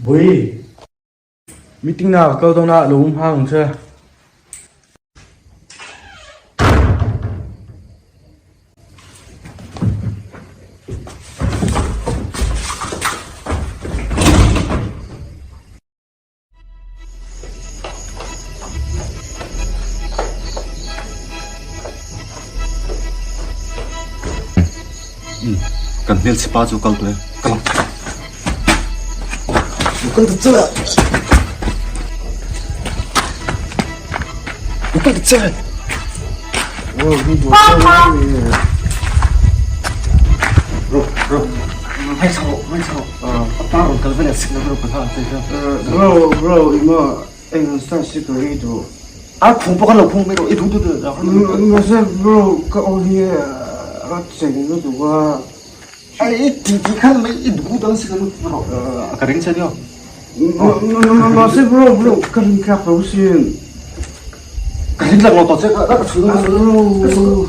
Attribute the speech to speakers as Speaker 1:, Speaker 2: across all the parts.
Speaker 1: Bui. Meeting na ka kal dawn a, lo um hang ang che.
Speaker 2: Kan hmelchhe pa chu kal tawh e, ka lang. Kal ta che! Kal ta che! Bro, bro, hai chho, hai chho. A pa rawn kal veleh signal ka rawn pe nghal ang che kha.
Speaker 1: Bro, bro, i maw eng ang style si ka ri duh.
Speaker 2: A phung pawh kha lo phung mai rawh, i duh duh duh.
Speaker 1: Mahse bro, ka aw hi a cheng lutuk a.
Speaker 2: Ai, i tih tih khan mai i duh duh ang signal rawn pe rawh, ka ring che nia.
Speaker 1: Mahse bro, bro, ka ring tlak lo sin.
Speaker 2: Ka ring tlak lo tawh che, ka chhun ka chhun.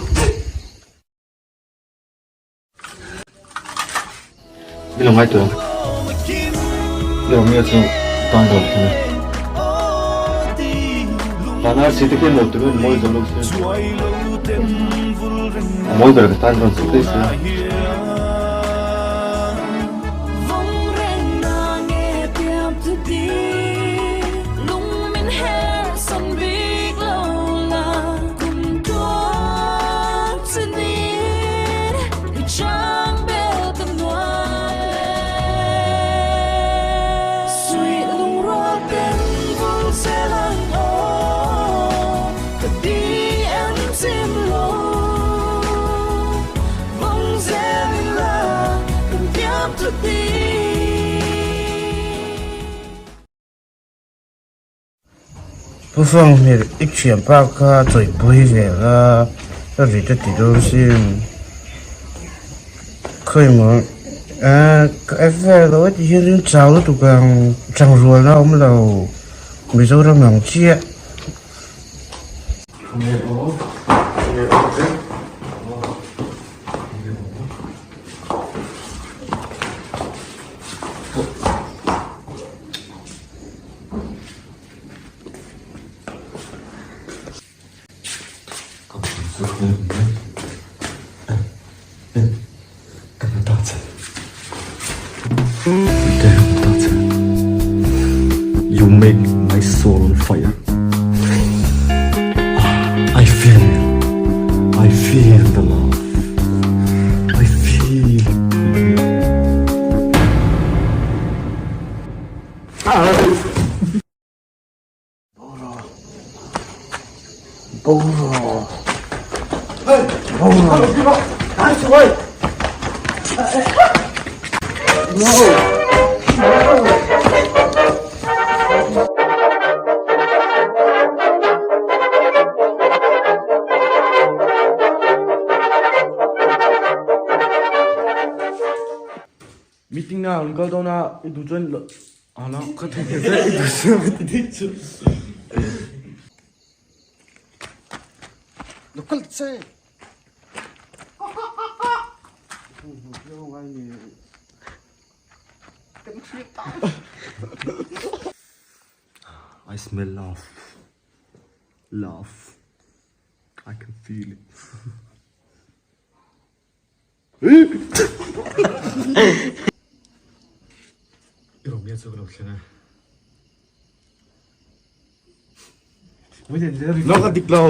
Speaker 2: Min lo ngai tawh ang. I Romeo chu tan lo thung e. Van arsi te khi mawi tur in mawi zo lo se. A mawi ber ka tan rawn chhuk daih se.
Speaker 1: Pu Fanghmir i thianpa kha chawihpui ve la ka ri te ti dawn sin khawimaw eh ka app vel lo heti hian in chau lutuk ang changrualna a awm lo Mizoram ang chiah.
Speaker 2: You make my soul on fire I feel I feel the love I feel
Speaker 1: Meeting na an kal dawn a i duh chuan Ala ka thei thei zet i duh chuan ka ti daih chu. Lo kal che.
Speaker 2: I smell love love I can feel it. I Romeo chu ka lo thleng e.
Speaker 1: Lawk a dik lo.